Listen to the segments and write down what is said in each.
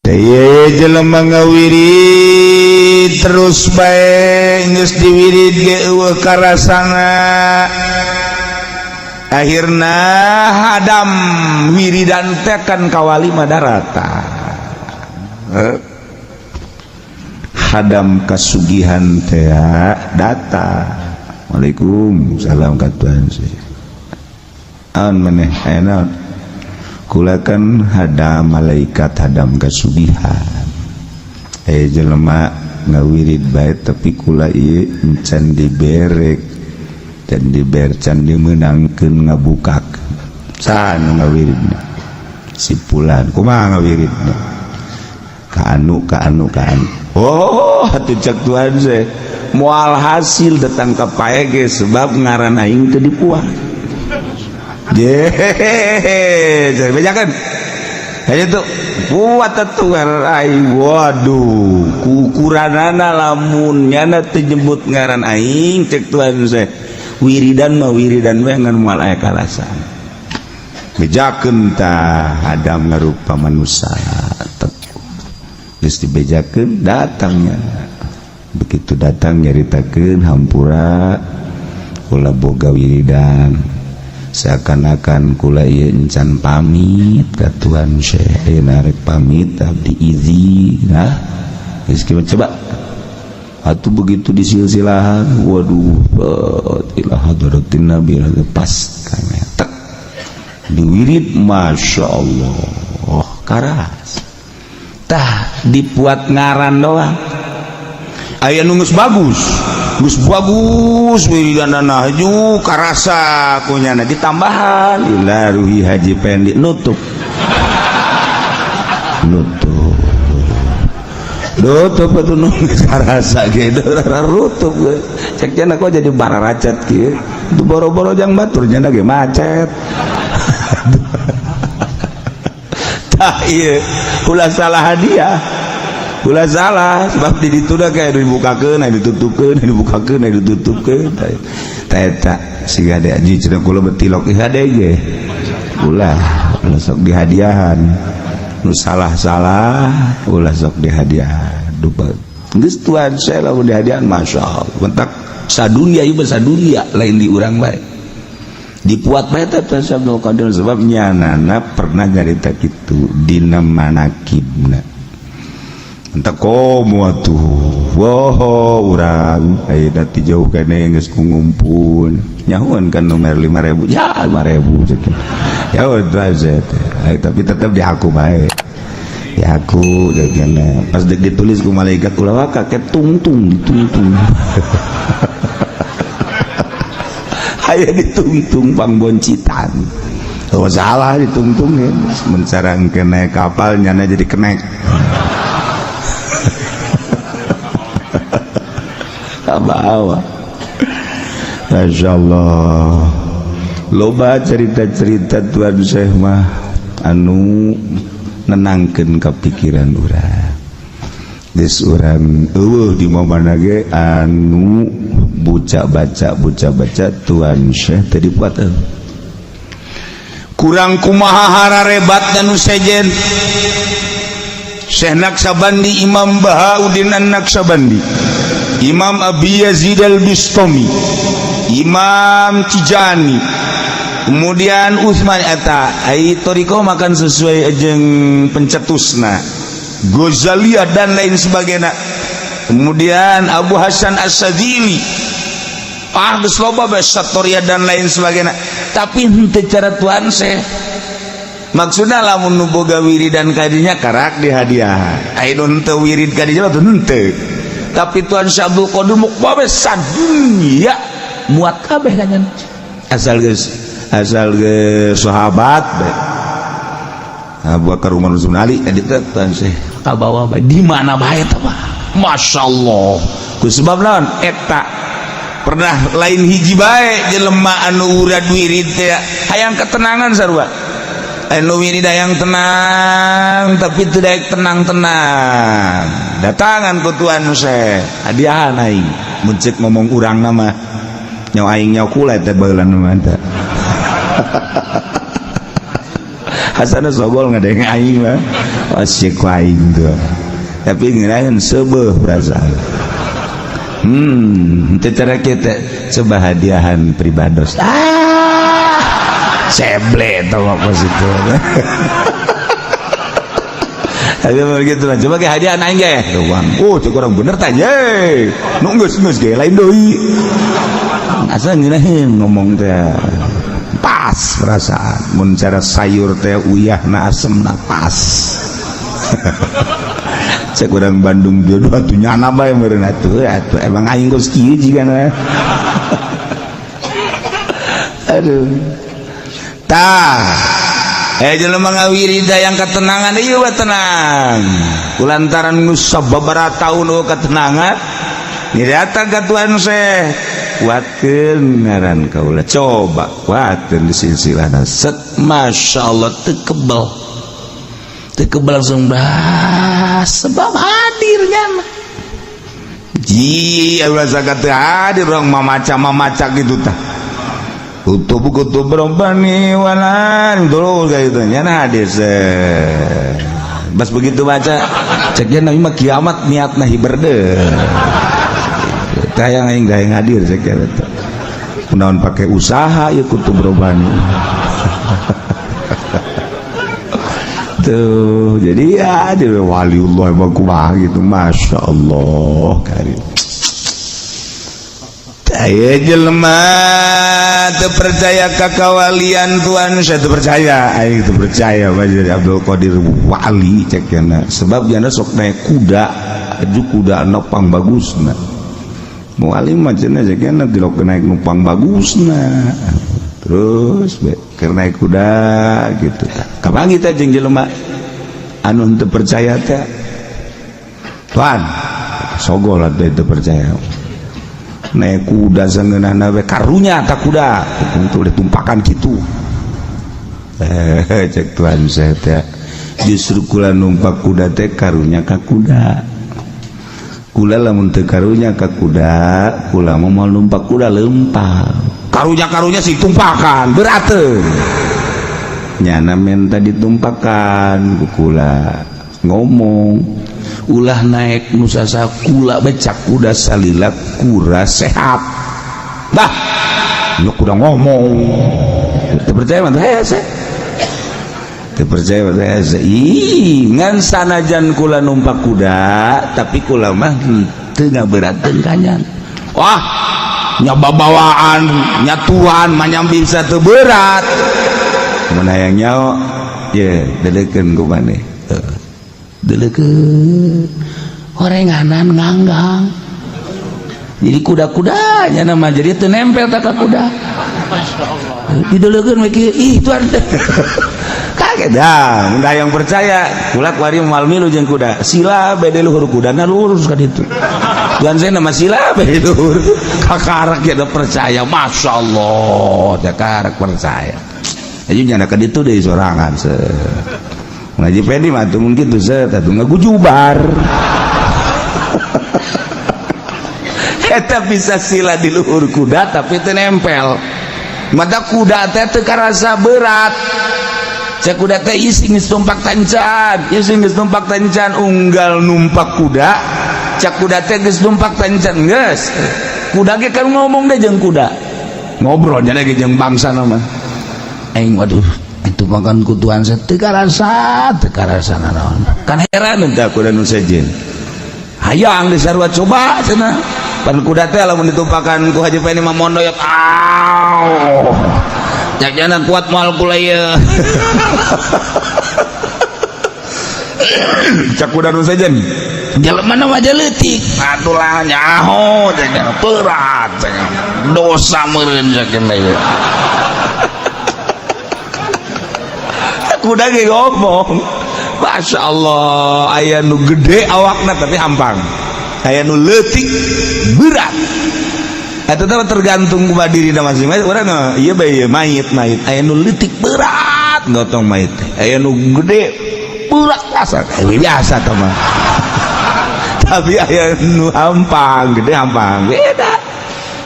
Jelema ngawirid terus bae geus diwirid ge eueuh karasana, akhirna hadam wiridan teh kan kawali madarata. Hadam kasugihan teh datang. Waalaikumsalam ka Tuan Syekh. An maneh aya naon? Kula kan hadam malaikat hadam kasugihan. Jelema ngawirid bae, tapi kula ieu encan diberek dan diber, can dimenangkeun ngabukakeun. Saha nu ngawiridna? Si pulan. Kumaha ngawiridna? Ka anu, ka anu, ka anu. Oh, atuh cek Tuan Syekh, moal hasil datang ka pae ge, sebab ngaran aing teu dipuah. Je, bejakeun. Ayo tuh buat atuh ngaran aing. Waduh, kukuranana lamun nyana teu nyebut ngaran aing, cek Tuan Syekh. Wiridan mah wiridan we, ngan moal aya kalasan. Bejakeun tah hadam ngarupa manusia. Geus dibejakeun, datangnya. Begitu datang nyaritakeun, hampura, kula boga wiridan, seakan-akan kula ieu encan pamit ka Tuan Syekh, ayeuna rek pamit, abdi izin. Nah, geus kieu coba atuh. Begitu disilsilahan, waduh, ila hadratin nabi, pas tek diwirid, masya Allah, karas. Tah, dibuat ngaran doang. Aya nu geus bagus, geus bagus wiridanana, ju karasa kunyana, ditambahan ila ruhi Haji Pendi, nutup nutup nutup atuh. Nu geus karasa ge rutup, cek cenah kok jadi bararacet kieu. Itu boro-boro jang batur, nya ge macet. Tah, ieu ulah salah hadiah, ulah salah, sebab di ditu da kayak dibukakeun, ditutupkeun, dibukakeun, ditutupkeun. Tah, eta siga de aji cenah kula betilok hade ge. Ulah, ulah sok dihadiahan nu salah-salah, ulah sok dihadiahan. Dupa geus Tuan saya lamun dihadiahan, masyaallah, bentak sadunia ieu, sadunia lain di urang bae dipuat bae teh Tuan Abdul Qadir, sebab nyanana pernah nyarita kitu dina manakibna. Entak komo atuh, wow, urang ayeuna ti jauh kene geus ngumpul nyahuan kan nomor 5000 ya, 5000 cek ya udah teh, tapi tetep diaku bae, diaku jadinya. Pas dek ditulis ku malaikat, ulah waka ke tungtung, ditungtung, aya ditungtung pangboncitan. Oh, salah ditungtung ya, mencarang kena kapal nyana jadi kenek bawa. Masya Allah, loba cerita-cerita Tuan Syekh mah anu nenangkeun kepikiran urang. Geus urang eueuh di mana ge anu buca baca, buca baca Tuan Syekh tadi buat kurang kumaha hararebat dan sejen Syekh Naksabandi, Imam Bahauddin An-Naksabandi, Imam Abi Yazid Al-Bistami, Imam Tijani, kemudian Utsman eta ai thoriqoh makan sesuai jeung pencetusna, Ghazaliyah dan lain sebagainya, kemudian Abu Hasan As-Sadzili, ah geus loba bae, Satoria dan lain sebagainya, tapi henteu cara Tuan Syekh. Maksudna lamun nu boga wiridan kadinya karak di hadiah, aya nu henteu wirid kadinya mah henteu. Tapi Tuan Syekh Abdul Qadir muk bae sadunya muat kabeh kan, asal geus sahabat bae. Abu Bakar, Umar, Utsman, Ali, eta Tuan Syekh kabawa bae di mana bae eta mah, masyaallah. Ku sebab naon eta pernah lain hiji bae jelema anu urad wirid teh hayang ketenangan, sarua anu wirid hayang tenang, tapi teu daek tenang-tenang, datangan ku Tuan Syekh, hadiahan aing. Mun ceuk ngomong urang nama nyawa aing, nyawa kula teh baheula mah eta. Hasana sogol ngadenge aing mah. Asyik ku aing tuh. Tapi ngeunaheun seubeuh perasaan. Teu cara kita coba hadiahan pribados. Ah, seble tau apa situ. Tapi begitu lah, coba ke hadiah aing ge. Uang. Oh, cek orang bener tah ye. Nu geus geus ge lain deui. Asa ngeunaheun ngomong teh. Pas perasaan. Mun cara sayur teh uyahna asemna pas. Cek urang Bandung jodoh atuh nyana bae meureun atuh atuh emang aing geus kieu jigana. Aduh. Tah. Jelema ngawirida yang ketenangan ieu mah tenang. Kulantaran geus sababaraha taun eueuh ketenangan, ni datang ka Tuhan Syekh. Kuatkeun ngaran kaula. Coba kuatkeun di silsilahna. Set masyaallah teu kebel. Teu kebel langsung bah sebab hadirnya mah. Ji ulah zakat teu hadir urang mamaca-mamaca kitu tah. Kutub kutub robbani walan dulu kayak gitu nya hadis. Bas begitu baca ceknya nabi mah kiamat niatna hiberde tah yang aing gak hadir cek eta kunaon pake usaha ieu kutub robbani. Tuh jadi ya dia waliullah emang kumaha gitu masya Allah karim. Aya jelema teu percaya ka kawalian Tuhan, saya teu percaya, aing teu percaya bae Abdul Qadir wali cek cenah. Sebab jana sok naik kuda, aju kuda nopang bagusna. Wali mah cenah cek cenah tilok naik numpang bagusna. Terus be keur naik kuda gitu tah. Kapan kita jeung jelema anu teu percaya teh? Tuhan, sogol atuh teu percaya. Naik kuda sangeunahna we karunya ka kuda untuk ditumpakan kitu. Cek Tuhan saya teh justru kula numpak kuda teh karunya ka kuda. Kula lamun teu karunya ka kuda, kula mah moal numpak kuda lempang. Karunya-karunya sih tumpakan berateun. Nyana menta ditumpakan ku kula ngomong ulah naik nusasa kula becak kuda salila kura sehat. Bah, lu kuda ngomong. Teu percaya mah hese. Teu percaya mah hese. Ih, ngan sanajan kula numpak kuda, tapi kula mah teu ngaberateun kanyan. Wah, nya babawaan, nya tuan mah nya bisa teu berat. Mun hayang nyaho, ye dedeukeun ku maneh. Deleukeun horenganan nganggang. Jadi kuda-kudanya nama jadi teu nempel tak ka kuda. Masyaallah. Dideleukeun we kieu, ih tuan. Kaget dah, mun hayang percaya, kula kuari moal milu jeung kuda. Sila bede luhur kudana lurus ka ditu. Tuan saya nama sila bede luhur. Kakarak ya percaya, masyaallah, kakarak percaya. Aja nyana ka ditu deui sorangan se. Ngaji Pendi mah tuh mungkin tuh set atuh ngagujubar. Eta bisa sila di luhur kuda tapi teu nempel. Mata kuda teh teu karasa berat. Cek kuda teh ising geus numpak tancan, ising geus numpak tancan unggal numpak kuda. Cek kuda teh geus numpak tancan geus. Kuda ge kan ngomong deh jeung kuda. Ngobrol nya ge jeung bangsa mah. Aing waduh itu makan kutuan saya teu karasa nanaon. Kan heran teh kuda nu sejen. Hayang disarua coba cenah. Pan kuda teh lamun ditumpakan ku Haji Feni mah mondoyot. Aw. Cak-jana kuat moal kula ieu. Cak kuda nu sejen. Jelema na mah leutik. Atulah nyaho cak berat cak. Dosa meureun cak ieu. Kuda ge ngomong. Masya Allah, aya nu gede awakna tapi hampang, aya nu leutik berat. Eta teh tergantung kumaha dirina masing-masing. Urang ieu bae ieu mayit mayit, aya nu leutik berat gotong mayit teh, aya nu gede berat asa biasa teh mah. Tapi aya nu hampang, gede hampang beda.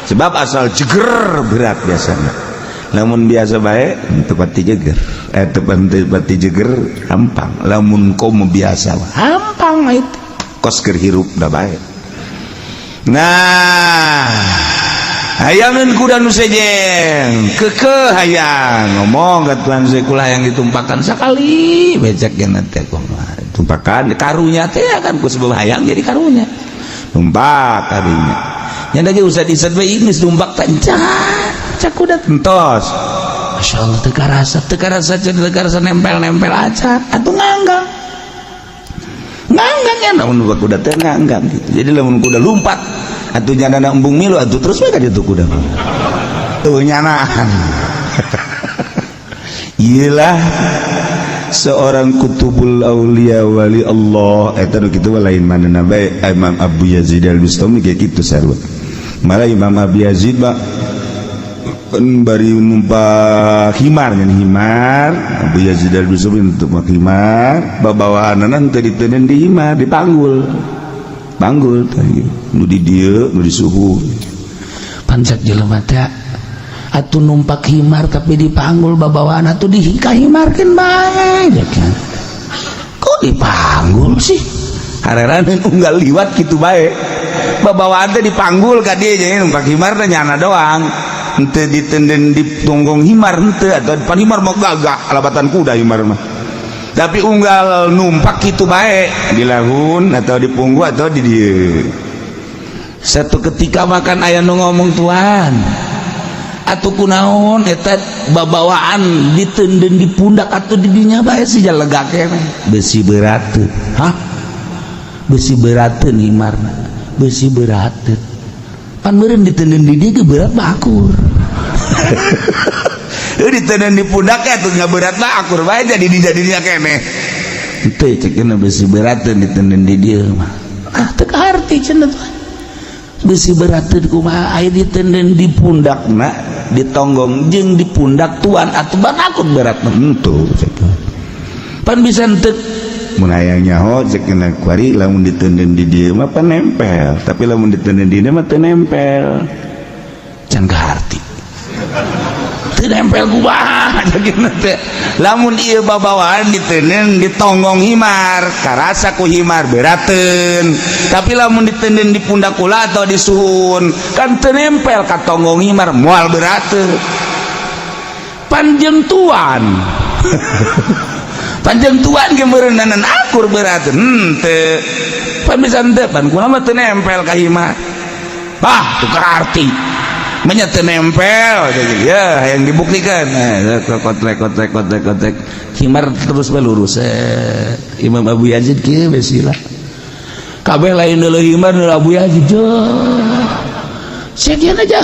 Sebab asal jeger berat biasanya. Namun biasa bae teu pati jeger. Eta pati jeger hampang. Lamun komo biasa hampang itu kos keur hirup da bae. Nah, hayangeun kuda nu sejen kekeh hayang ngomong ka tuan kula yang ditumpakan sakali becek ge teh kumaha tumpakan karunya teh kan ku sebab hayang jadi karunya tumpak kadinya nya lagi usah disat bae geus tumpak tanca cak kuda entos. Masya Allah, teu karasa, teu karasa, teu karasa nempel-nempel aja atuh nganggang nganggang ya. Lamun kuda teh nganggang gitu, jadi lamun kuda lumpat atuh nyana embung milu atuh terus we ka ditu kuda tuh nyanaan. Iyalah, seorang kutubul aulia, wali Allah eta nu kitu lain mana bae, Imam Abu Yazid Al-Bustami kayak gitu sarua. Malah Imam Abu Yazid bah bari numpak himar nya, himar Abu Yazid Al-Bustami numpak himar, babawaanana teu diteundeun di himar, dipanggul panggul tadi nu di dieu nu di suhu. Pancak jelema teh atuh numpak himar tapi dipanggul babawaan, atuh dihika himarkeun bae ya kan, kok dipanggul sih? Hareran unggal liwat gitu bae babawaan teh dipanggul ka dieu, jadi numpak himar teh nyana doang, henteu ditenden di tonggong himar henteu, atau depan himar mah gagah alabatan kuda himar mah, tapi unggal numpak gitu bae di lahun atau di punggu atau di dieu. Satu ketika makan aya nu ngomong, "Tuan, atuh kunaon eta babawaan ditenden di pundak atau di dinya bae sih lega keneh?" "Besi berat." "Hah, besi berateun himarna?" "Besi berateun, pan meureun ditenden di dieu berat mah akur." Ditenden di pundak ya tuh nggak berat mah akur bae, jadi di jadinya keneh. Henteu, cek besi berateun ditenden di dieu mah. "Ah, teu kaharti," cenah, "Tuan, besi berateun kumaha? Aya ditenden di pundakna, ditonggong jeung di pundak tuan atuh ban akur berat." Henteu, cek. "Pan bisa henteu." Mun hayang nyaho, cek kuari, lamun ditenden di dieu mah pan nempel, tapi lamun ditenden di dieu mah teu nempel. "Can kaharti, teu nempel kumaha?" Teh lamun ieu babawaan ditenden di tonggong himar, karasa ku himar berateun, tapi lamun ditenden di pundak kula atau di suhun kan teu nempel ka tonggong himar, moal berateun. "Panjeng tuan, panjeng tuan ge meureunnanan akur berateun." "Henteu, pan bisa henteu, pan kula mah teu nempel ka himar." "Bah, teu kaharti menya teu nempel." Ya, yang dibuktikan, nah, kotrek kotrek kotrek kotrek Himar terus lurus. Imam Abu Yazid kieu besila kabeh lain deuleu himar, deuleu Abu Yazid. Sekian aja.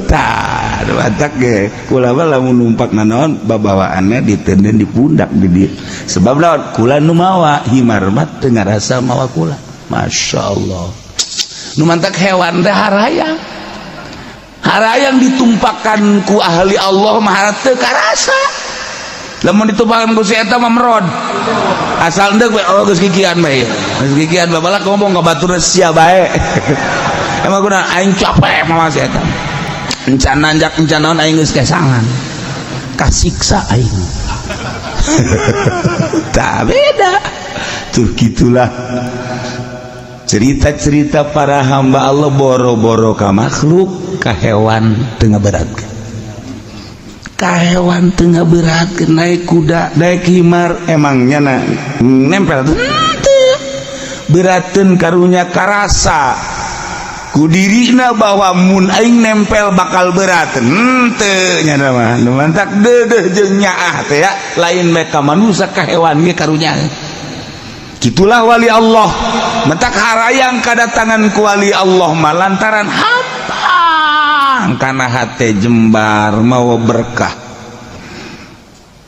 Tah, batak ge kula mah lamun numpak nanaon babawaanna ditenden di pundak di dieu, sebab lawan kula nu mawa, himar mah teu ngarasa mawa kula. Masya Allah, nu mantak hewan teh harayang harayang ditumpakan ku ahli Allah mah teu karasa. Lamun ditumpakan ku si eta mah merod asal endek we. Oh, geus kikian bae, geus kikian babalak ngomong ka batur sia bae. Emang guna aing capek mawa si eta, encan nanjak encan naon, aing geus kesangan kasiksa aing. Tak beda tuh. Gitulah cerita-cerita para hamba Allah, boro-boro ka makhluk, ka hewan teu ngaberatkeun, ka hewan teu ngaberatkeun. Naik kuda, naik himar, emangnya na nempel henteu berateun? Karunya karasa ku dirina bahwa mun aing nempel bakal berat, henteu nya mah. Nu mantak deudeuh jeung nyaah teh ya lain bae ka manusia, ka hewan ge karunya. Gitulah wali Allah. Mentak harayang kedatangan ku wali Allah mah lantaran hampang karena hati jembar mau berkah.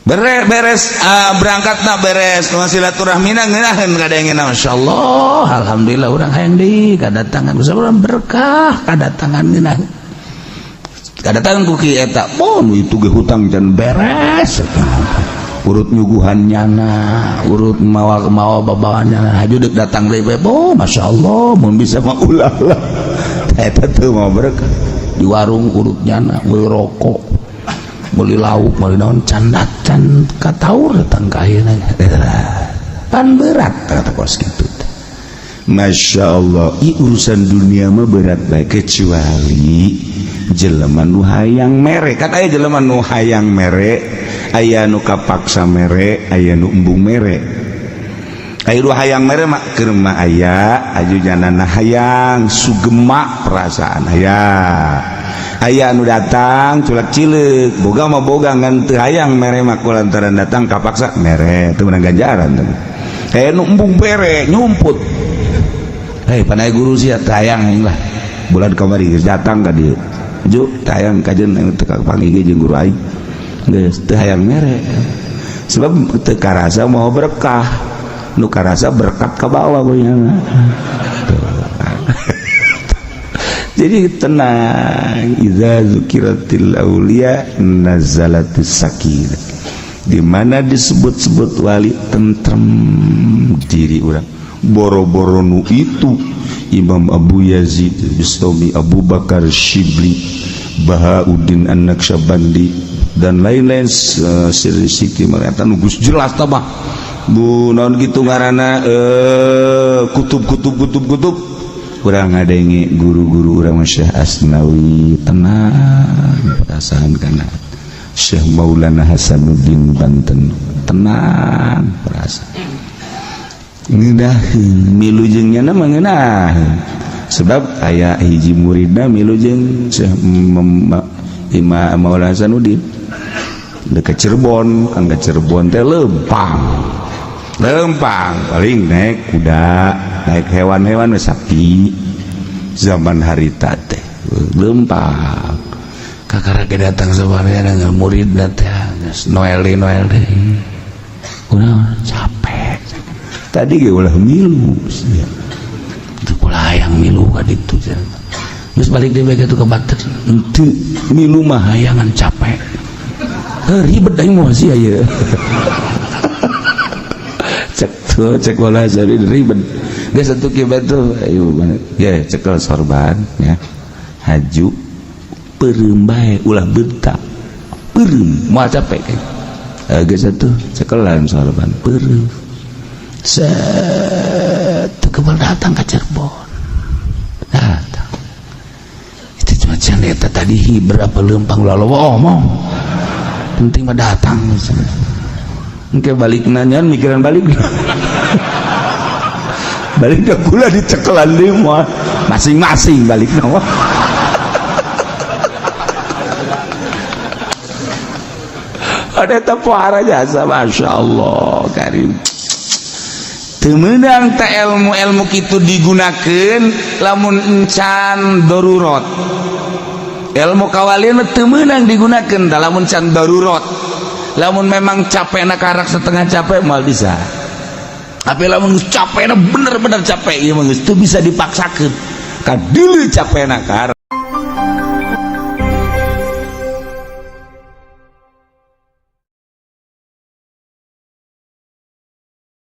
Beres beres berangkat na beres silaturahmi ngeunaheun kadangena. Masya Allah, alhamdulillah, urang hayang deui kadatangan, urang berkah kadatangan ngeunah kadatangan ku ki eta. Bon itu ge hutang can beres, urut nyuguhan nyana, urut mawa mawa babawaan nyana, haju deuk datang deui bae. Oh, Masya Allah, mun bisa mah ulah lah eta teu mau berkah. Di warung urut nyana, we rokok. Meuli lauk, meuli naon, can can kataur datang ka ayeuna. Pan berat kata kos kitu. Masya Allah, i urusan dunia mah berat baik, kecuali jelema nu hayang mere. Kan aya jelema nu hayang mere, aya nu kapaksa mere, aya nu embung mere. Aya nu hayang mere mah keur mah aya aju janana hayang sugema perasaan aya. Aya nu datang culak cileuk, boga mah boga, ngan teu hayang mere mah ku lantaran datang kapaksa mere, teu meunang ganjaran teh. Aya nu embung bere nyumput. Hei, panai guru sia tayang aing lah. Bulan kamari geus datang ka dieu. Ju tayang kajeun aing teu kapanggih jeung guru aing. Geus teu hayang mere. Sebab teu karasa mau berkah. Nu karasa berkat ka bawah kunyana. Jadi tenang, idza zukiratil auliya nazalatis sakinah. Di mana disebut-sebut wali, tentrem diri urang. Boro-boro nu itu Imam Abu Yazid Bistami, Abu Bakar Shibli, Bahauddin An-Naqsyabandi, dan lain-lain, Sirri Siti mereka nu geus jelas tah mah. Bu naon gitu ngaranna, kutub kutub kutub kutub. Kurang ngadenge guru-guru urang Syekh Asnawi, tenang perasaan, kana Syekh Maulana Hasanuddin Banten, tenang perasaan, ngeunaheun milu jeung nya mah ngeunaheun, sebab aya hiji muridna milu jeung Syekh Imam Maulana Hasanuddin dekat Cirebon. Kan ke Cirebon teh lempang lempang, paling naik kuda, naik hewan-hewan, sapi. Zaman harita teh lempang. Kakara ge datang sebenarnya dengan murid teh Noel Noel deh. Kunaon capek? Tadi ge ulah milu sia. Teu kula hayang milu ka ditu cenah. Geus balik deui bae kitu ke Banten. Henteu milu mah. Hayangan capek. Heuh, ribet aing mah sia ieu. Cek tuh, cek bola jadi ribet geus atuh kieu bae tuh. Ayo ya, cekel sorban ya, haju peureum bae, ulah bentak, peureum moal capek. Geus atuh, cekelan sorban, peureum Set kebal datang ke Cirebon. Datang. Itu cuma eta tadi berapa lempang lalu omong. Penting mah datang. Engke balik nanya mikiran balik. Balik dah kula dicekelan deui mah masing-masing balik mah. Ada tepuara jasa, Masya Allah karim. Teu meunang teh ilmu-ilmu kitu digunakeun lamun encan darurat. Ilmu kawalian mah teu meunang digunakeun lamun can darurat. Lamun memang capekna karak setengah capek moal bisa. Tapi lamun geus capekna bener-bener capek ieu mah geus teu bisa dipaksakeun. Kadeuleu capekna karak.